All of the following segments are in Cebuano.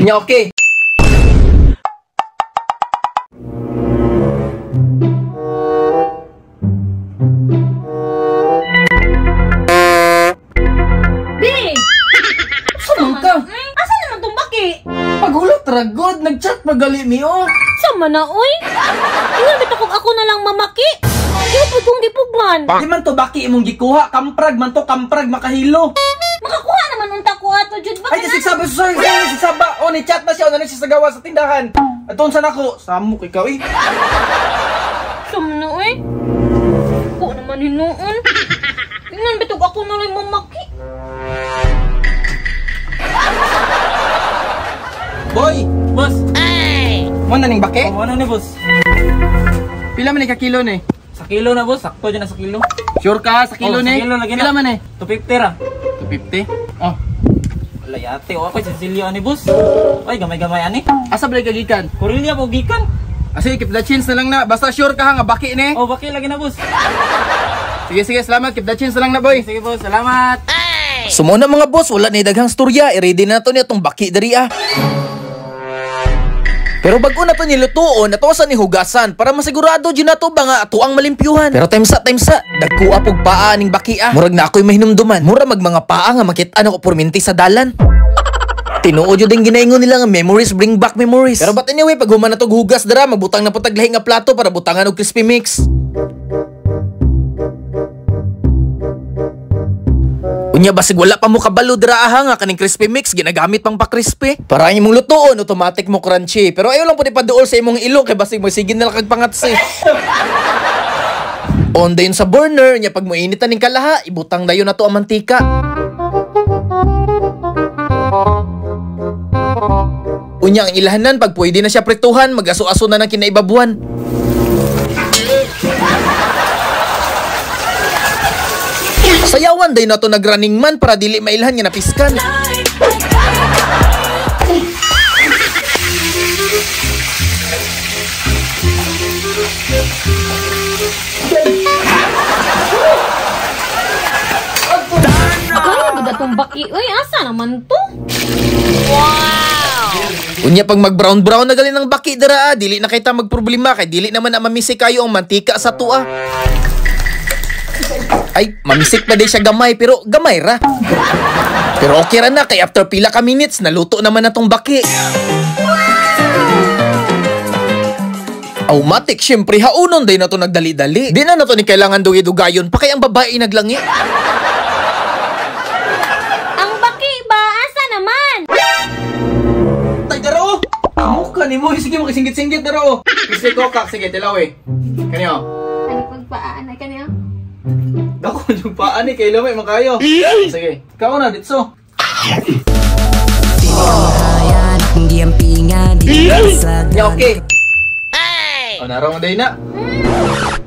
Nya okay. Bi! Sa man ka? Asa naman tong baki? Paghulot ra gud, nagchat magali mi oh. Sama na oy. Ingon bitaw kog ako na lang mamaki. Di po kong gipugman. Di man to baki imong gikuha, kamprag man to, kamprag makahilo. Makakuha naman unta ko ato jud ba? Ay, di sigsaba, sorry, sorry, sigsaba. O, ni chat na siya, o, na siya sa gawa sa tindahan. Aton sa nako, samok ikaw eh. Sama na oy. Ko naman hinuon. Ingon bitaw ako na lang mamaki. Boy, Boss! Ay! mo na ning baki? Oh, ano ni boss? Pila man ni ka kilo ni? Sa kilo na boss, sakto dyan na sa kilo. Sure ka sa kilo Oh, sa ni? kilo lagi na. Pila man eh? 250 ra. 250. Oh, Wala yate, oh, ako sisilyo ani boss. Ay, gamay-gamay ani. asa ba ka gikan? Kurilya po gikan. Ase, keep the change na lang na. Basta sure ka ha nga baki ni. Oh, baki lagi na boss. Sige, sige, salamat. Keep the change na lang na, boy. Sige boss, salamat. Sumuna mga boss, wala ni daghang storya, i-ready na to niya tong baki diri ah. Pero bago na to nilutuon, nato sa ni hugasan para masigurado jud nato ba nga ato ang malimpyuhan. Pero time sa, dagkuha pug paa ning baki ah. Murag na ako'y mahinumduman. Mura mag mga paa nga makit-an ako purminti sa dalan. Tinuod yun din ginaingon nila nga memories bring back memories. Pero but anyway, pag human na tog hugas dara, magbutang na po tag lahi nga plato para butangan og crispy mix. Unya basig wala pa mo kabalo dira aha nga kaning crispy mix ginagamit pang pa-crispy. Para ang imong lutuon automatic mo crunchy. Pero ayaw lang pud ipaduol sa imong ilong kay basig mosigin na lang kag pangatsi. On dayon sa burner nya pag moinit na ning kalaha, ibutang dayon nato ang mantika. Unya ang ilhanan pag pwede na siya prituhan, magaso-aso na ng kinaibabuan. Sayawan day na to nagrunning man para dili mailhan nga napiskan. Ako na atong baki oy, asa naman to? Wow! Unya pag mag brown brown na gali ng baki dira, dili na kita magproblema kay dili naman na mamisi kayo ang mantika sa tua. Ay, mamisik pa di siya gamay pero gamay ra. Pero okay ra na kay after pila ka minutes naluto naman na tong baki. Automatic, syempre haunon day na to nagdali-dali. Di na na to ni kailangan dugi-dugayon pa kay ang babae naglangi. Ang baki ba asa naman? Tay daro. Mukha ni mo, sige mo kisingit-singit daro. Crispy kokak, sige tilaw eh. Kaniyo. Ano pag paa na kaniyo? Dako yung paa ni kay lamay man kayo. Sige, ikaw na ditso. Nya okay. Oh, narong day na.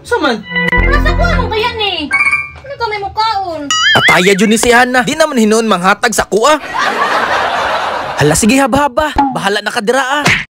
Saman? Nasa kuha mo kaya ni? Ano ka may mukaon? Ataya jud ni si Hana. Di naman hinuon manghatag sa kuha. Hala sige haba-haba. Bahala na ka dira ah.